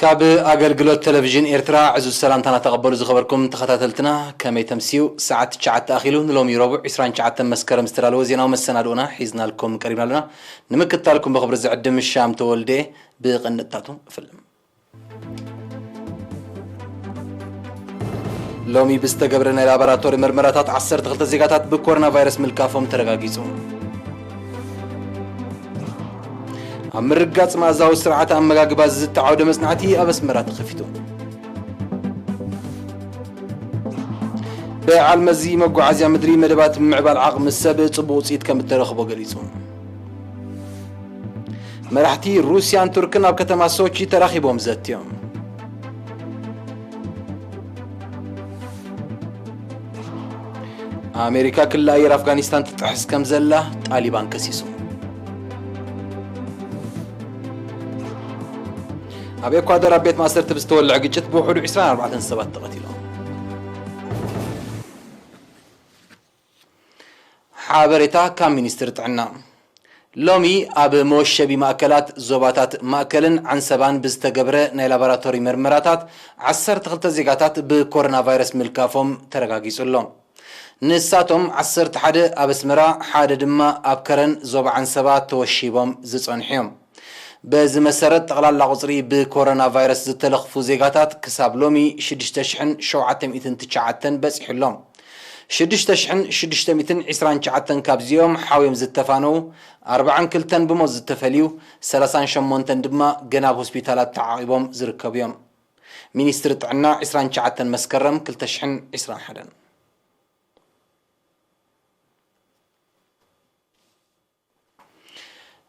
ካብ ኣገልግሎት ቴሌቪዥን ኤርትራ ዕዙዝ ሰላምታና ተቐበሉ ዝኸበርኩም ተኸታተልትና፣ ከመይ ተምስዩ? ሰዓት ትሽዓተ ኣኺሉ። ንሎሚ ረቡዕ ዕስራን ትሽዓተን መስከረም ዝተዳለወ ዜናዊ መሰናድኦና ሒዝናልኩም ቀሪብና ኣለና። ንምክትታልኩም ብኽብሪ ዝዕድም ሻም ተወልደ። ብቕንጥታቱ እፍልም። ሎሚ ብዝተገብረ ናይ ላቦራቶሪ መርመራታት ዓሰርተ ክልተ ዜጋታት ብኮሮና ቫይረስ ምልካፎም ተረጋጊጹ። ኣብ ምርጋጽ መኣዛዊ ስርዓት ኣመጋግባ ዝዝቲ ዓውደ መጽናዕቲ ኣብ ኣስመራ ተኸፊቱ። በዓል መዚ መጓዓዝያ ምድሪ መደባት ምምዕባል ዓቕሚ ሰብ ጽቡቕ ውጽኢት ከም እተረኽቦ ገሊጹ። መራሕቲ ሩስያን ቱርክን ኣብ ከተማ ሶቺ ተራኺቦም ዘትዮም። ኣሜሪካ ክሊ ኣየር ኣፍጋኒስታን ትጥሕስ ከም ዘላ ጣሊባን ከሲሱ። ኣብ ኤኳዶር ኣብ ቤት ማእሰርቲ ብዝተወልዐ ግጭት ብውሕዱ ዕስራን ኣርባዕተን ሰባት ተቐቲሎም። ሓበሬታ ካብ ሚኒስትሪ ጥዕና። ሎሚ ኣብ መወሸቢ ማእከላት ዞባታት ማእከልን ዓንሰባን ብዝተገብረ ናይ ላቦራቶሪ መርመራታት ዓሰርተ ክልተ ዜጋታት ብኮሮና ቫይረስ ምልካፎም ተረጋጊጹ ኣሎ። ንሳቶም ዓሰርተ ሓደ ኣብ ኣስመራ፣ ሓደ ድማ ኣብ ከረን ዞባ ዓንሰባ ተወሺቦም ዝጸንሑ እዮም። በዚ መሰረት ጠቕላላ ቁጽሪ ብኮሮና ቫይረስ ዝተለኽፉ ዜጋታት ክሳብ ሎሚ ሽዱሽተ ሽሕን ሸውዓተ ሚእትን ትሽዓተን በጺሑ ኣሎ። ሽዱሽተ ሽሕን ሽዱሽተ ሚእትን ዕስራን ትሽዓተን ካብዚኦም ሓውዮም ዝተፋነው፣ ኣርባዓን ክልተን ብሞት ዝተፈልዩ፣ ሰላሳን ሸሞንተን ድማ ገና ኣብ ሆስፒታላት ተዓቒቦም ዝርከቡ እዮም። ሚኒስትሪ ጥዕና ዕስራን ትሽዓተን መስከረም ክልተ ሽሕን ዕስራን ሓደን።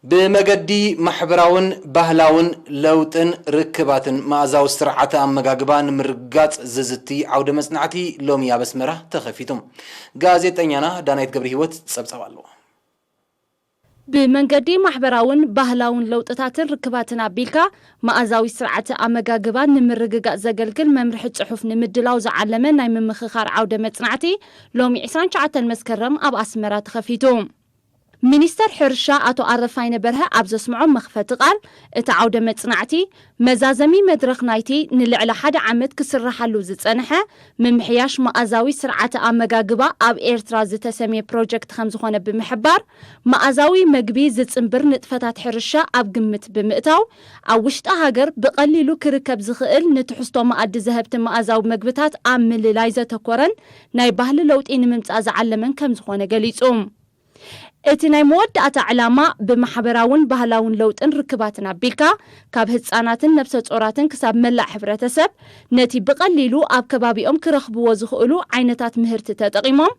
ብመገዲ ማሕበራውን ባህላውን ለውጥን ርክባትን መኣዛዊ ስርዓተ ኣመጋግባ ንምርግጋጽ ዝዝቲ ዓውደ መጽናዕቲ ሎሚ ኣብ ኣስመራ ተኸፊቱ። ጋዜጠኛና ዳናይት ገብረ ህይወት ጸብጻብ ኣለዋ። ብመንገዲ ማሕበራውን ባህላውን ለውጥታትን ርክባትን ኣቢልካ መኣዛዊ ስርዓተ ኣመጋግባ ንምርግጋጽ ዘገልግል መምርሒ ጽሑፍ ንምድላው ዝዓለመ ናይ ምምኽኻር ዓውደ መጽናዕቲ ሎሚ ዕስራን ትሽዓተን መስከረም ኣብ ኣስመራ ተኸፊቱ። ሚኒስተር ሕርሻ ኣቶ ኣረፋይነ በርሀ ኣብ ዘስምዖ መኽፈቲ ቃል፣ እቲ ዓውደ መጽናዕቲ መዛዘሚ መድረኽ ናይቲ ንልዕሊ ሓደ ዓመት ክስርሓሉ ዝጸንሐ ምምሕያሽ መኣዛዊ ስርዓተ ኣመጋግባ ኣብ ኤርትራ ዝተሰምየ ፕሮጀክት ከም ዝኾነ ብምሕባር፣ መኣዛዊ መግቢ ዝጽንብር ንጥፈታት ሕርሻ ኣብ ግምት ብምእታው፣ ኣብ ውሽጢ ሃገር ብቐሊሉ ክርከብ ዝኽእል ንትሕዝቶ መኣዲ ዘህብቲ መኣዛዊ መግብታት ኣብ ምልላይ ዘተኮረን ናይ ባህሊ ለውጢ ንምምጻእ ዝዓለመን ከም ዝኾነ ገሊጹ። እቲ ናይ መወዳእታ ዕላማ ብማሕበራውን ባህላውን ለውጥን ርክባትን ኣቢልካ፣ ካብ ህጻናትን ነብሰ ጾራትን ክሳብ መላእ ሕብረተሰብ፣ ነቲ ብቐሊሉ ኣብ ከባቢኦም ክረኽብዎ ዝኽእሉ ዓይነታት ምህርቲ ተጠቒሞም፣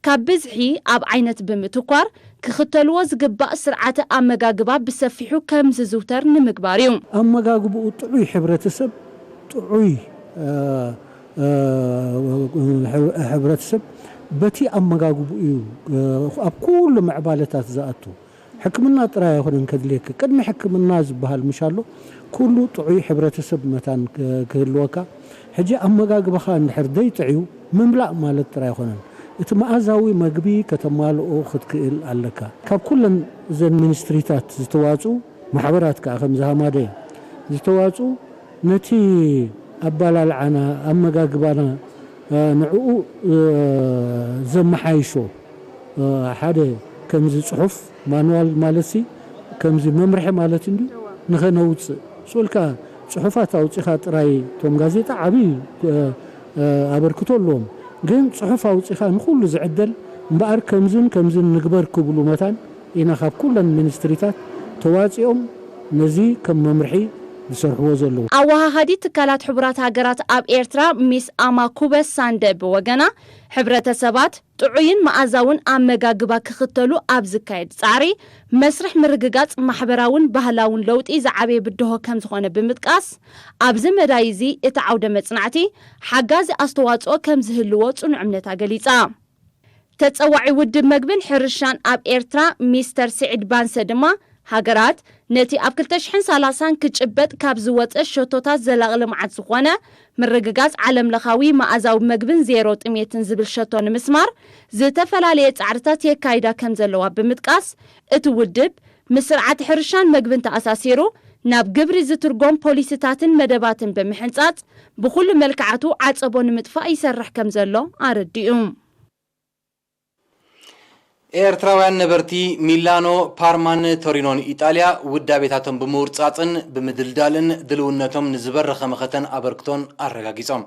ካብ ብዝሒ ኣብ ዓይነት ብምትኳር፣ ክኽተልዎ ዝግባእ ስርዓተ ኣመጋግባ ብሰፊሑ ከም ዝዝውተር ንምግባር እዩ። ኣመጋግብኡ ጥዑይ ሕብረተሰብ፣ ጥዑይ፣ እ፣ እ፣ ሕብረተሰብ በቲ ኣመጋግብኡ እዩ፣ እ፣ ኣብ ኩሉ ምዕባለታት ዝኣቱ። ሕክምና ጥራይ ኣይኮነን ከድልየካ። ቅድሚ ሕክምና ዝበሃል ምሽ ኣሎ፣ ኩሉ ጥዑይ ሕብረተሰብ መታን ክ-፣ ክህልወካ። ሕጂ ኣመጋግባኻ እንድሕር ደይጥዕዩ ምምላእ ማለት ጥራይ ኣይኮነን። እቲ መኣዛዊ መግቢ ከተማልኦ ክትክእል ኣለካ። ካብ ኩለን እዘን ሚኒስትሪታት ዝተዋጽኡ ማሕበራት ከኣ ከምዚ ሃማደ ዝተዋጽኡ ነቲ ኣባላልዓና፣ ኣመጋግባና፣ እ፣ ንዕኡ፣ እ፣ ዘመሓይሾ፣ እ፣ ሓደ ከምዚ ጽሑፍ ማንዋል ማለትሲ ከምዚ መምርሒ ማለት እንድዩ፣ ንኸነውጽእ። ስኡልካ ጽሑፋት ኣውጺኻ ጥራይ፣ እቶም ጋዜጣ ዓብዪ፣ እ፣ እ፣ ኣበርክቶ ኣለዎም። ግን ጽሑፍ ኣውጺኻ ንኹሉ ዝዕደል እምበኣር ከምዝን ከምዝን ንግበር ክብሉ መታን ኢና ካብ ኩለን ሚኒስትሪታት ተዋጺኦም ነዚ ከም መምርሒ ዝሰርሕዎ ዘለዉ። ኣወሃሃዲ ትካላት ሕቡራት ሃገራት ኣብ ኤርትራ ሚስ ኣማኩበ ሳንደ ብወገና፣ ሕብረተሰባት ጥዑይን መኣዛውን ኣመጋግባ ክኽተሉ ኣብ ዝካየድ ጻዕሪ፣ መስርሕ ምርግጋጽ ማሕበራውን ባህላውን ለውጢ ዝዓበየ ብድሆ ከም ዝኾነ ብምጥቃስ፣ ኣብዚ መዳይ እዚ እቲ ዓውደ መጽናዕቲ ሓጋዚ ኣስተዋጽኦ ከም ዝህልዎ ጽኑዕ እምነታ ገሊጻ። ተጸዋዒ ውድብ መግብን ሕርሻን ኣብ ኤርትራ ሚስተር ስዒድ ባንሰ ድማ፣ ሃገራት ነቲ ኣብ ክልተ ሽሕን ሰላሳን ክጭበጥ ካብ ዝወጸ ሸቶታት ዘላቒ ልምዓት ዝኾነ ምርግጋጽ ዓለምለኻዊ መኣዛዊ መግብን ዜሮ ጥሜትን ዝብል ሸቶ ንምስማር ዝተፈላለየ ጻዕርታት የካይዳ ከም ዘለዋ ብምጥቃስ፣ እቲ ውድብ ምስ ስርዓት ሕርሻን መግብን ተኣሳሲሩ ናብ ግብሪ ዝትርጎም ፖሊሲታትን መደባትን ብምሕንጻጽ፣ ብኹሉ መልክዓቱ ዓጸቦ ንምጥፋእ ይሰርሕ ከም ዘሎ ኣረዲኡ። ኤርትራውያን ነበርቲ ሚላኖ፣ ፓርማን ቶሪኖን ኢጣልያ ውዳቤታቶም ብምውርጻጽን ብምድልዳልን ድልውነቶም ንዝበረኸ መኸተን ኣበርክቶን ኣረጋጊጾም።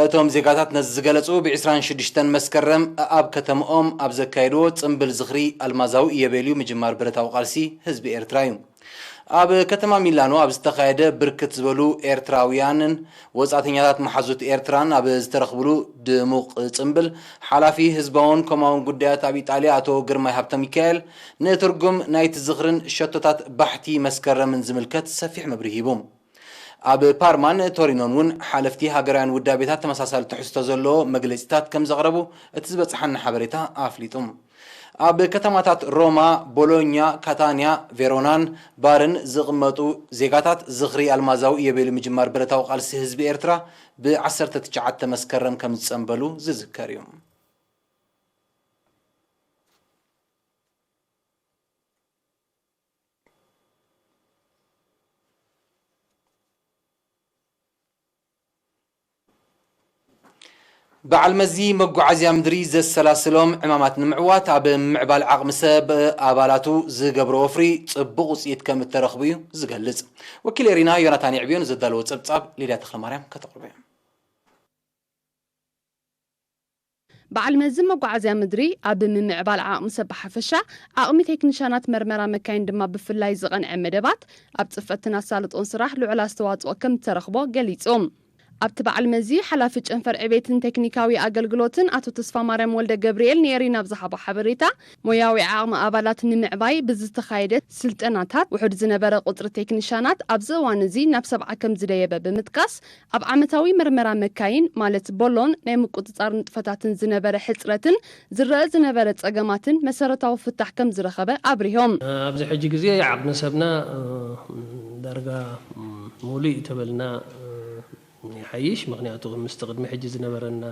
እቶም ዜጋታት ነዚ ዝገለጹ ብ ዕስራን ሽዱሽተን መስከረም ኣብ ከተምኦም ኣብ ዘካየድዎ ጽምብል ዝኽሪ ኣልማዛዊ ኢዮቤልዩ ምጅማር ብረታዊ ቃልሲ ህዝቢ ኤርትራ እዩ። ኣብ ከተማ ሚላኖ ኣብ ዝተኻየደ ብርክት ዝበሉ ኤርትራውያንን ወጻእተኛታት መሓዙት ኤርትራን ኣብ ዝተረኽብሉ ድሙቕ ጽምብል ሓላፊ ህዝባውን ኮማውን ጉዳያት ኣብ ኢጣልያ ኣቶ ግርማይ ሃብተ ሚካኤል ንትርጉም ናይቲ ዝኽርን ሸቶታት ባሕቲ መስከረምን ዝምልከት ሰፊሕ መብርሂ ሂቡ። ኣብ ፓርማን ቶሪኖን እውን ሓለፍቲ ሃገራውያን ውዳቤታት ተመሳሳሊ ትሕዝቶ ዘለዎ መግለጺታት ከም ዘቕረቡ እቲ ዝበጽሓና ሓበሬታ ኣፍሊጡ። ኣብ ከተማታት ሮማ፣ ቦሎኛ፣ ካታንያ፣ ቬሮናን ባርን ዝቕመጡ ዜጋታት ዝኽሪ ኣልማዛዊ ኢዮቤልዩ ምጅማር ብረታዊ ቃልሲ ህዝቢ ኤርትራ ብ ዓሰርተ ትሽዓተ መስከረም ከም ዝጸንበሉ ዝዝከር እዩ። በዓል መዚ መጓዓዝያ ምድሪ ዘሰላስሎም ዕማማት ንምዕዋት ኣብ ምዕባል ዓቕሚ ሰብ ኣባላቱ ዝገብሮ ወፍሪ ጽቡቕ ውጽኢት ከም እተረኽቡ እዩ ዝገልጽ። ወኪል ኤሪና ዮናታን የዕብዮ ንዘዳለዎ ጸብጻብ ሊድያ ተኽለማርያም ከተቕርቦ እያ። በዓል መዚ መጓዓዝያ ምድሪ ኣብ ምምዕባል ዓቕሚ ሰብ ብሓፈሻ፣ ዓቕሚ ቴክኒሻናት መርመራ መካይን ድማ ብፍላይ ዝቐንዐ መደባት ኣብ ጽፈትን ኣሳልጦን ስራሕ ልዑል ኣስተዋጽኦ ከም እተረኽቦ ገሊጹ። ኣብቲ በዓል መዚ ሓላፊ ጨንፈር ዕቤትን ቴክኒካዊ ኣገልግሎትን ኣቶ ተስፋማርያም ወልደ ገብርኤል ንኤሪና ኣብ ዝሃቦ ሓበሬታ፣ ሞያዊ ዓቕሚ ኣባላት ንምዕባይ ብዝተኻየደ ስልጠናታት ውሑድ ዝነበረ ቁጽሪ ቴክኒሻናት ኣብዚ እዋን እዚ ናብ ሰብዓ ከም ዝደየበ ብምጥቃስ፣ ኣብ ዓመታዊ መርመራ መካይን ማለት ቦሎን ናይ ምቁጽጻር ንጥፈታትን ዝነበረ ሕጽረትን ዝረኣ ዝነበረ ጸገማትን መሰረታዊ ፍታሕ ከም ዝረኸበ ኣብሪሆም። ኣብዚ ሕጂ ግዜ ዓቕሚ ሰብና፣ እ፣ ዳርጋ፣ እ፣ ሙሉእ እዩ ተበልና፣ እ፣ ይሓይሽ። ምኽንያቱ ምስቲ ቅድሚ ሕጂ ዝነበረና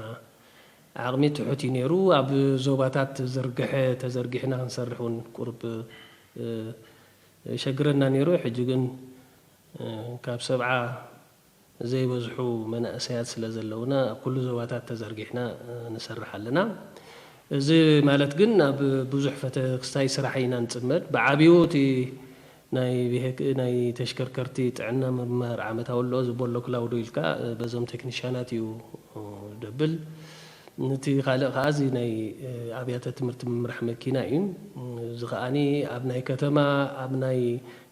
ዓቕሚ ትሑት እዩ ነይሩ። ኣብ ዞባታት ተዘርግሐ፣ ተዘርጊሕና ክንሰርሕ እውን ቁሩብ፣ እ፣ ይሸግረና ነይሩ። ሕጂ ግን፣ እ፣ ካብ ሰብዓ ዘይበዝሑ መናእሰያት ስለ ዘለውና ኣብ ኩሉ ዞባታት ተዘርጊሕና፣ እ፣ ንሰርሕ ኣለና። እዚ ማለት ግን ኣብ ብዙሕ ፈተ ክስታይ ስራሕ ኢና ንጽመድ። ብዓብዩ እቲ ናይ ብሄክ-፣ ናይ ተሽከርከርቲ ጥዕና ምርማር ዓመታዊ ኣለዎ፣ እዚ ቦሎ ክላውዶ ኢልካ፣ እ፣ በዞም ቴክኒሻናት እዩ፣ እ፣ ደብል። እቲ ካልእ ከኣ እዚ ናይ፣ እ፣ ኣብያተ ትምህርቲ ምምራሕ መኪና እዩ። እዚ ከኣኒ ኣብ ናይ ከተማ፣ ኣብ ናይ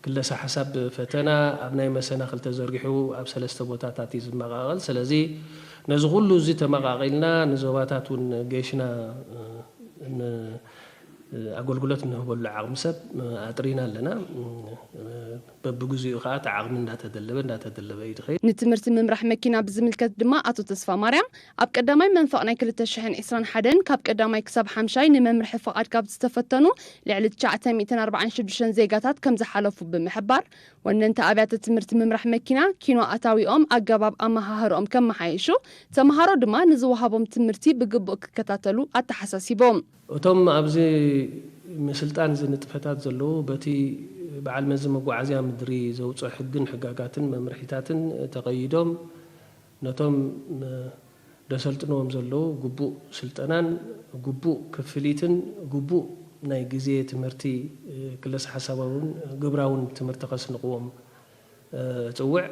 ክለሳ ሓሳብ ፈተና፣ ኣብ ናይ መሰናኽል ተዘርጊሑ ኣብ ሰለስተ ቦታታት እዩ ዝመቓቐል። ስለዚ ነዚ ኩሉ እዚ ተመቓቒልና ንዞባታት እውን ጌሽና፣ እ፣ ን-፣ ኣገልግሎት እንህበሉ ዓቕሚ ሰብ ኣጥሪና ኣለና። በብግዚኡ ከዓ እቲ ዓቕሚ እንዳተደለበ፣ እንዳተደለበ እዩ ዝኸይድ። ንትምህርቲ ምምራሕ መኪና ብዝምልከት ድማ ኣቶ ተስፋ ማርያም ኣብ ቀዳማይ መንፈቕ ናይ ክልተ ሽሕን ዕስራን ሓደን ካብ ቀዳማይ ክሳብ ሓምሻይ ንመምርሒ ፍቓድ ካብ ዝተፈተኑ ልዕሊ ትሽዓተ ሚእትን ኣርባዓን ሽዱሽተን ዜጋታት ከም ዝሓለፉ ብምሕባር፣ ወነንቲ ኣብያተ ትምህርቲ ምምራሕ መኪና ኪኖ ኣታዊኦም ኣገባብ ኣመሃህርኦም ከመሓየሹ፣ ተምሃሮ ድማ ንዝወሃቦም ትምህርቲ ብግቡእ ክከታተሉ ኣተሓሳሲቦም። እቶም ኣብዚ ምስልጣን እዚ ንጥፈታት ዘለዉ በቲ በዓል መዚ መጓዓዝያ ምድሪ ዘውፅኦ ሕግን ሕጋጋትን መምርሒታትን ተቐይዶም ነቶም ደሰልጥንዎም ዘለዉ ግቡእ ስልጠናን ግቡእ ክፍሊትን ግቡእ ናይ ግዜ ትምህርቲ ክለሳ ሓሳባውን ግብራውን ትምህርቲ ከስንቕዎም እጽውዕ።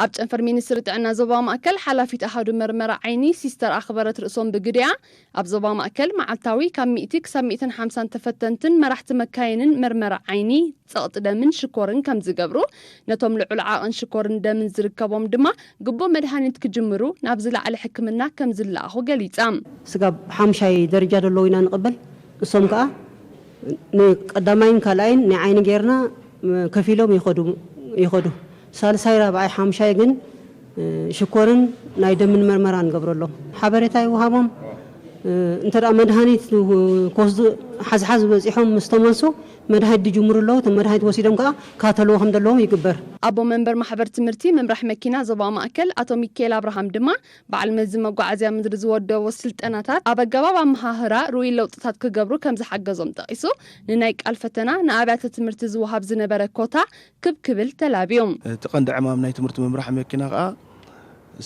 ኣብ ጨንፈር ሚኒስትሪ ጥዕና ዞባ ማእከል ሓላፊት ኣሃዱ መርመራ ዓይኒ ሲስተር ኣኽበረት ርእሶም ብግዲኣ፣ ኣብ ዞባ ማእከል መዓልታዊ ካብ ሚእቲ ክሳብ ሚእትን ሓምሳን ተፈተንትን መራሕቲ መካይንን መርመራ ዓይኒ፣ ጸቕጢ ደምን ሽኮርን ከም ዝገብሩ፣ ነቶም ልዑል ዓቕን ሽኮርን ደምን ዝርከቦም ድማ ግቡእ መድሃኒት ክጅምሩ ናብ ዝለዓለ ሕክምና ከም ዝለኣኹ ገሊጻ። ስጋብ ሓምሻይ ደረጃ ዘለዉ ኢና ንቕበል። እሶም ከኣ ንቀዳማይን ካልኣይን ናይ ዓይኒ ጌርና፣ ም፣ ከፊሎም ይኸዱ፣ ይኸዱ። ሳልሳይ፣ ራብዓይ፣ ሓምሻይ ግን፣ እ፣ ሽኮርን ናይ ደምን መርመራ ንገብረሎም። ሓበሬታ ይወሃቦም። እንተ ደኣ መድሃኒት ክወስዱ ሓዝሓዝ በጺሖም ምስ ተመልሱ፣ መድሃኒት ድጅምሩ ኣለዉ። እቶም መድሃኒት ወሲዶም ከኣ ክካተልዎ ከም ዘለዎም ይግበር። ኣቦ መንበር ማሕበር ትምህርቲ ምምራሕ መኪና ዞባ ማእከል ኣቶ ሚካኤል ኣብርሃም ድማ፣ በዓል መዚ መጓዓዝያ ምድሪ ዝወደቦ ስልጠናታት ኣብ ኣገባብ ኣመሃህራ ርኡይ ለውጥታት ክገብሩ ከም ዝሓገዞም ጠቒሱ፣ ንናይ ቃል ፈተና ንኣብያተ ትምህርቲ ዝወሃብ ዝነበረ ኮታ ክብ ክብል ተላብዩ። እቲ ቀንዲ ዕማም ናይ ትምህርቲ ምምራሕ መኪና ከኣ፣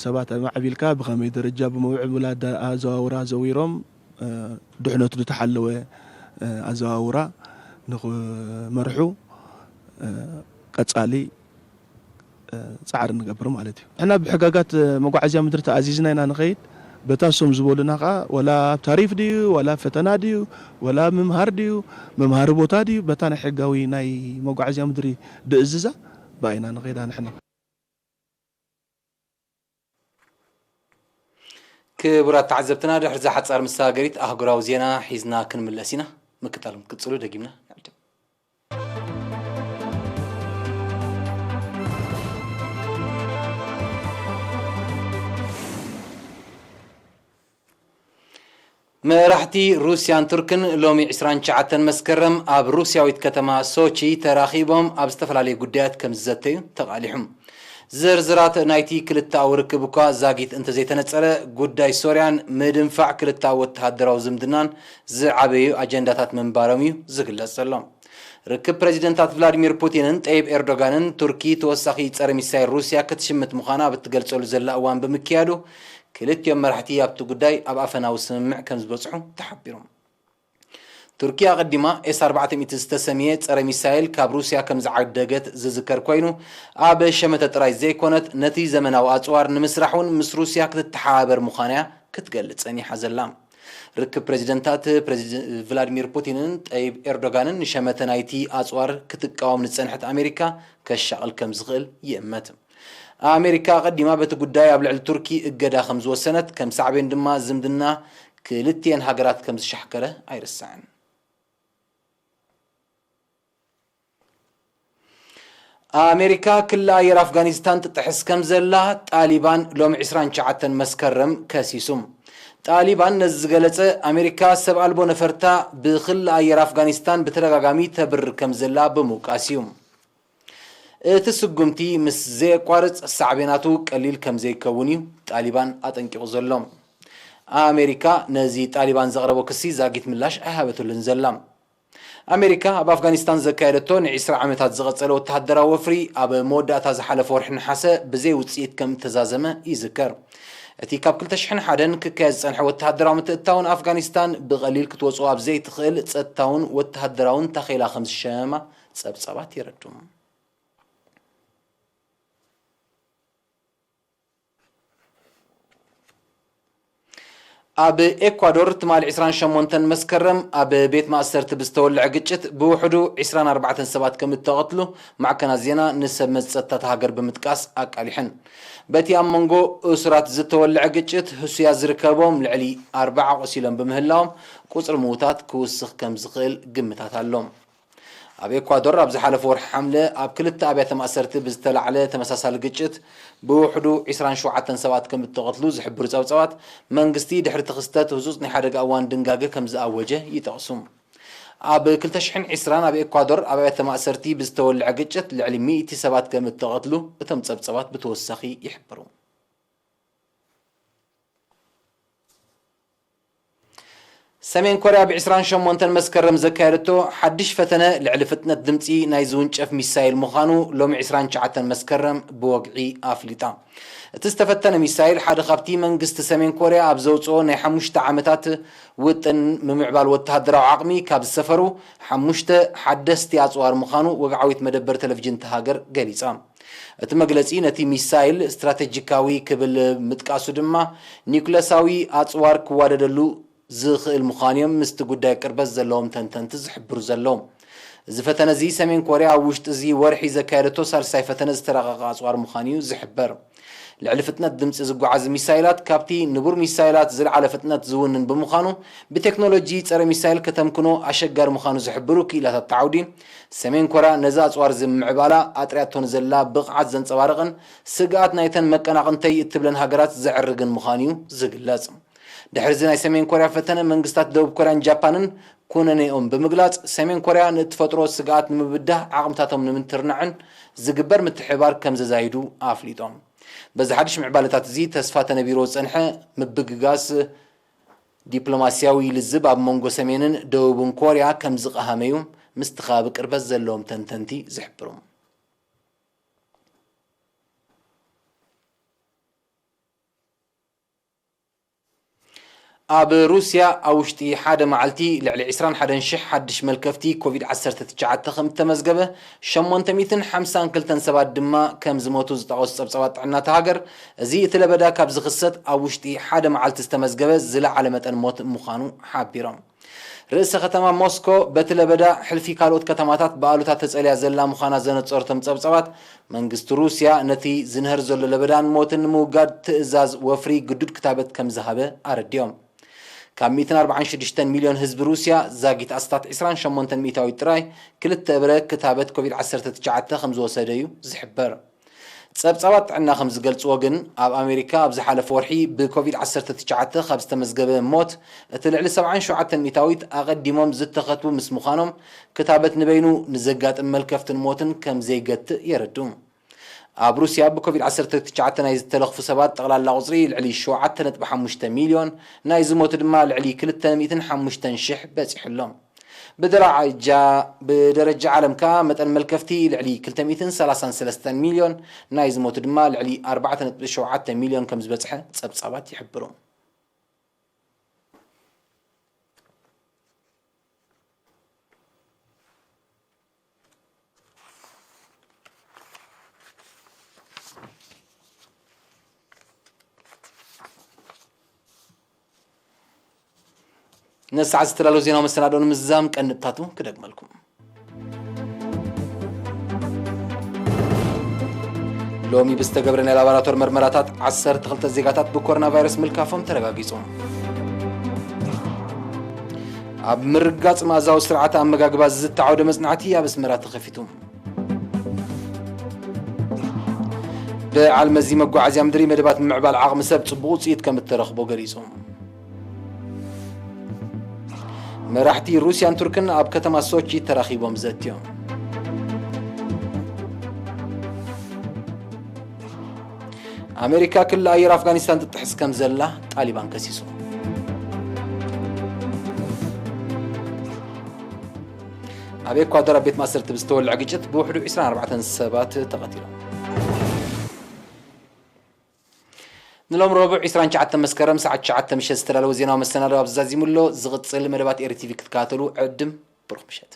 ሰባት ኣማዕቢልካ ብኸመይ ደረጃ ብመውዕቡል ኣዳ-፣ ኣዘዋውራ ዘዊሮም፣ እ፣ ድሕነቱ ዝተሓለወ፣ እ፣ ኣዘዋውራ ንኽመርሑ፣ እ፣ ቀጻሊ፣ እ፣ ጻዕሪ ንገብር ማለት እዩ። ንሕና ብሕጋጋት መጓዓዝያ ምድሪ ተኣዚዝና ኢና ንኸይድ። በታ እሶም ዝበሉና ከኣ፣ ወላ ኣብ ታሪፍ ድዩ፣ ወላ ኣብ ፈተና ድዩ፣ ወላ ኣብ ምምሃር ድዩ፣ መምሃሪ ቦታ ድዩ፣ በታ ናይ ሕጋዊ ናይ መጓዓዝያ ምድሪ ድእዝዛ ብኣይና ንኸይዳ ንሕና። ክቡራት ተዓዘብትና፣ ድሕሪ እዛ ሓጻር መሰጋገሪት ኣህጉራዊ ዜና ሒዝና ክንምለስ ኢና። ምክታል ክትቅጽሉ ደጊምና ንዕድም። መራሕቲ ሩስያን ቱርክን ሎሚ ዕስራን ትሽዓተን መስከረም ኣብ ሩስያዊት ከተማ ሶቺ ተራኺቦም ኣብ ዝተፈላለዩ ጉዳያት ከም ዝዘተዩ ተቓሊሑ። ዝርዝራት ናይቲ ክልተኣዊ ርክብ እኳ ዛጊት እንተዘይተነጸረ፣ ጉዳይ ሶርያን ምድንፋዕ ክልተኣዊ ወተሃደራዊ ዝምድናን ዝዓበዩ ኣጀንዳታት ምንባሮም እዩ ዝግለጽ ዘሎ። ርክብ ፕረዚደንታት ቭላዲሚር ፑቲንን ጠይብ ኤርዶጋንን፣ ቱርኪ ተወሳኺ ጸረ ሚሳይል ሩስያ ክትሽምት ምዃና ኣብ እትገልጸሉ ዘላ እዋን ብምክያዱ፣ ክልቲኦም መራሕቲ ኣብቲ ጉዳይ ኣብ ኣፈናዊ ስምምዕ ከም ዝበጽሑ ተሓቢሩ። ቱርኪ ኣቐዲማ ኤስ ኣርባዕተ ሚእቲ ዝተሰምየ ጸረ ሚሳይል ካብ ሩስያ ከም ዝዓደገት ዝዝከር ኮይኑ፣ ኣብ ሸመተ ጥራይ ዘይኮነት፣ ነቲ ዘመናዊ ኣጽዋር ንምስራሕ እውን ምስ ሩስያ ክትተሓባበር ምዃና እያ ክትገልጽ ጸኒሓ ዘላ። ርክብ ፕረዚደንታት ፕረዚደ-፣ ቭላድሚር ፑቲንን ጠይብ ኤርዶጋንን ንሸመተ ናይቲ ኣጽዋር ክትቃወም ዝጸንሐት ኣሜሪካ ከሻቕል ከም ዝኽእል ይእመት። ኣሜሪካ ኣቐዲማ በቲ ጉዳይ ኣብ ልዕሊ ቱርኪ እገዳ ከም ዝወሰነት፣ ከም ሳዕቤን ድማ ዝምድና ክልቲኤን ሃገራት ከም ዝሻሕከረ ኣይርሳዕን። ኣሜሪካ ክሊ ኣየር ኣፍጋኒስታን ትጥሕስ ከም ዘላ ጣሊባን ሎሚ ዕስራን ትሽዓተን መስከረም ከሲሱ። ጣሊባን ነዚ ዝገለጸ፣ ኣሜሪካ ሰብ ኣልቦ ነፈርታ ብክሊ ኣየር ኣፍጋኒስታን ብተደጋጋሚ ተብርር ከም ዘላ ብምውቃስ እዩ። እቲ ስጉምቲ ምስ ዘየቋርጽ ሳዕቤናቱ ቀሊል ከም ዘይከውን እዩ ጣሊባን ኣጠንቂቑ ዘሎ። ኣሜሪካ ነዚ ጣሊባን ዘቕረቦ ክሲ ዛጊት ምላሽ ኣይሃበትሉን ዘላ። ኣሜሪካ ኣብ ኣፍጋኒስታን ዘካየደቶ ንዒስራ ዓመታት ዝቐጸለ ወተሃደራዊ ወፍሪ፣ ኣብ መወዳእታ ዝሓለፈ ወርሒ ነሓሰ ብዘይ ውጽኢት ከም እተዛዘመ ይዝከር። እቲ ካብ ክልተ ሽሕን ሓደን ክካየድ ዝጸንሐ ወተሃደራዊ ምትእትታው፣ ንኣፍጋኒስታን ብቐሊል ክትወጽኦ ኣብ ዘይትኽእል ጸጥታውን ወተሃደራውን ታኼላ ከም ዝሸመማ ጸብጻባት የረድኡ። ኣብ ኤኳዶር ትማሊ ዕስራን ሸሞንተን መስከረም ኣብ ቤት ማእሰርቲ ብዝተወልዐ ግጭት ብውሕዱ ዕስራን ኣርባዕተን ሰባት ከም እተቐትሉ ማዕከናት ዜና ንሰብ መዚ ጸጥታ እታ ሃገር ብምጥቃስ ኣቃሊሐን። በቲ ኣብ መንጎ እሱራት ዝተወልዐ ግጭት ህሱያት ዝርከቦም ልዕሊ ኣርባዓ ቆሲሎም ብምህላዎም፣ ቁጽሪ ምዉታት ክውስኽ ከም ዝኽእል ግምታት ኣሎ። ኣብ ኤኳዶር ኣብ ዝሓለፈ ወርሒ ሓምለ ኣብ ክልተ ኣብያተ ማእሰርቲ ብዝተላዕለ ተመሳሳሊ ግጭት ብውሕዱ ዕስራን ሸውዓተን ሰባት ከም እተቐትሉ ዝሕብሩ ጸብጻባት፣ መንግስቲ ድሕሪ እቲ ክስተት ህጹጽ ናይ ሓደጋ እዋን ድንጋገ ከም ዝኣወጀ ይጠቕሱ። ኣብ ክልተ ሽሕን ዕስራን ኣብ ኤኳዶር ኣብ ኣብያተ ማእሰርቲ ብዝተወልዐ ግጭት ልዕሊ ሚእቲ ሰባት ከም እተቐትሉ እቶም ጸብጻባት ብተወሳኺ ይሕብሩ። ሰሜን ኮርያ ብ ዕስራን ሸሞንተን መስከረም ዘካየደቶ ሓድሽ ፈተነ ልዕሊ ፍጥነት ድምጺ ናይ ዝውንጨፍ ሚሳይል ምዃኑ ሎሚ ዕስራን ትሽዓተን መስከረም ብወግዒ ኣፍሊጣ። እቲ ዝተፈተነ ሚሳይል ሓደ ካብቲ መንግስቲ ሰሜን ኮርያ ኣብ ዘውጽኦ ናይ ሓሙሽተ ዓመታት ውጥን ምምዕባል ወተሃደራዊ ዓቕሚ ካብ ዝሰፈሩ ሓሙሽተ ሓደስቲ ኣጽዋር ምዃኑ ወግዓዊት መደበር ቴሌቪዥን እታ ሃገር ገሊጻ። እቲ መግለጺ ነቲ ሚሳይል ስትራተጂካዊ ክብል ምጥቃሱ ድማ፣ ኒኩለሳዊ ኣጽዋር ክዋደደሉ ዝኽእል ምዃኑ እዮም ምስቲ ጉዳይ ቅርበት ዘለዎም ተንተንቲ ዝሕብሩ ዘለዉ። እዚ ፈተነ እዚ ሰሜን ኮርያ ኣብ ውሽጢ እዚ ወርሒ ዘካየደቶ ሳልሳይ ፈተነ ዝተራቐቐ ኣጽዋር ምዃኑ እዩ ዝሕበር። ልዕሊ ፍጥነት ድምጺ ዝጓዓዝ ሚሳይላት ካብቲ ንቡር ሚሳይላት ዝለዓለ ፍጥነት ዝውንን ብምዃኑ፣ ብቴክኖሎጂ ጸረ ሚሳይል ከተምክኖ ኣሸጋሪ ምዃኑ ዝሕብሩ ክኢላታት እቲ ዓውዲ፣ ሰሜን ኮርያ ነዚ ኣጽዋር እዚ ምምዕባላ ኣጥርያቶ ንዘላ ብቕዓት ዘንጸባርቕን ስግኣት ናይተን መቀናቕንተይ እትብለን ሃገራት ዘዕርግን ምዃኑ እዩ ዝግለጽ። ድሕሪ እዚ ናይ ሰሜን ኮርያ ፈተነ፣ መንግስታት ደቡብ ኮርያን ጃፓንን ኩነኔኦም ብምግላጽ፣ ሰሜን ኮርያ ንእትፈጥሮ ስግኣት ንምብዳህ ዓቕምታቶም ንምትርናዕን ዝግበር ምትሕብባር ከም ዘዛይዱ ኣፍሊጦም። በዚ ሓድሽ ምዕባለታት እዚ ተስፋ ተነቢርዎ ዝጸንሐ ምብግጋስ ዲፕሎማስያዊ ልዝብ ኣብ መንጎ ሰሜንን ደቡብን ኮርያ ከም ዝቐሃመ እዩ ምስቲ ከባቢ ቅርበት ዘለዎም ተንተንቲ ዝሕብሩ። ኣብ ሩስያ ኣብ ውሽጢ ሓደ መዓልቲ ልዕሊ ዕስራን ሓደን ሽሕ ሓድሽ መልከፍቲ ኮቪድ ዓሰርተ ትሽዓተ ከም እተመዝገበ፣ ሸሞንተ ሚእትን ሓምሳን ክልተን ሰባት ድማ ከም ዝሞቱ ዝጠቐሱ ጸብጻባት ጥዕና እታ ሃገር፣ እዚ እቲ ለበዳ ካብ ዝኽሰት ኣብ ውሽጢ ሓደ መዓልቲ ዝተመዝገበ ዝለዓለ መጠን ሞት ምዃኑ ሓቢሮም። ርእሰ ከተማ ሞስኮ በቲ ለበዳ ሕልፊ ካልኦት ከተማታት ብኣሉታ ተጸልያ ዘላ ምዃና ዘነጸሩ እቶም ጸብጻባት፣ መንግስቲ ሩስያ ነቲ ዝንህር ዘሎ ለበዳን ሞትን ንምውጋድ ትእዛዝ ወፍሪ ግዱድ ክታበት ከም ዝሃበ ኣረዲኦም። ካብ ሚእትን ኣርባዓን ሽዱሽተን ሚልዮን ህዝቢ ሩስያ ዛጊት ኣስታት ዕስራን ሸሞንተን ሚእታዊት ጥራይ ክልተ እብረ ክታበት ኮቪድ ዓሰርተ ትሽዓተ ከም ዝወሰደ እዩ ዝሕበር። ጸብጻባት ጥዕና ከም ዝገልጽዎ ግን፣ ኣብ ኣሜሪካ ኣብ ዝሓለፈ ወርሒ ብኮቪድ ዓሰርተ ትሽዓተ ካብ ዝተመዝገበ ሞት፣ እቲ ልዕሊ ሰብዓን ሸውዓተን ሚእታዊት ኣቐዲሞም ዝተኸትቡ ምስ ምዃኖም፣ ክታበት ንበይኑ ንዘጋጥም መልከፍትን ሞትን ከም ዘይገትእ የረድኡ። ኣብ ሩስያ ብኮቪድ ዓሰርተ ትሽዓተ ናይ ዝተለኽፉ ሰባት ጠቕላላ ቁጽሪ ልዕሊ ሸውዓተ ነጥቢ ሓሙሽተ ሚልዮን፣ ናይ ዝሞቱ ድማ ልዕሊ ክልተ ሚእትን ሓሙሽተን ሽሕ በጺሑ ኣሎ። ብደረጃ ብደረጃ ዓለም ከኣ መጠን መልከፍቲ ልዕሊ ክልተ ሚእትን ሰላሳን ሰለስተን ሚልዮን፣ ናይ ዝሞቱ ድማ ልዕሊ ኣርባዕተ ነጥቢ ሸውዓተ ሚልዮን ከም ዝበጽሐ ጸብጻባት ይሕብሩ። ነዚ ሰዓት ዝተዳለዉ ዜናዊ መሰናድኦ ንምዝዛም ቀንድታቱ ክደግመልኩም። ሎሚ ብዝተገብረ ናይ ላቦራቶር መርመራታት ዓሰርተ ክልተ ዜጋታት ብኮሮና ቫይረስ ምልካፎም ተረጋጊጹ። ኣብ ምርጋጽ መኣዛዊ ስርዓተ ኣመጋግባ ዝተዓወደ መጽናዕቲ ኣብ ኣስመራ ተኸፊቱ። በዓል መዚ መጓዓዝያ ምድሪ መደባት ምምዕባል ዓቕሚ ሰብ ጽቡቕ ውጽኢት ከም እተረኽቦ ገሊጹ። መራሕቲ ሩስያን ቱርክን ኣብ ከተማ ሶቺ ተራኺቦም ዘትዮም። ኣሜሪካ ክሊ ኣየር ኣፍጋኒስታን ትጥሕስ ከም ዘላ ጣሊባን ከሲሱ። ኣብ ኤኳዶር ኣብ ቤት ማእሰርቲ ብዝተወልዐ ግጭት ብውሕዱ ዕስራን ኣርባዕተን ሰባት ተቐቲሎም። ንሎም ረቡዕ ዕስራን ትሽዓተን መስከረም ሰዓት ትሽዓተ ምሸት ዝተዳለወ ዜናዊ መሰናዶ ኣብዚ ዛዚሙ ኣሎ። ዝቕጽል መደባት ኤሪ ቲቪ ክትከታተሉ ዕድም። ብሩኽ ምሸት።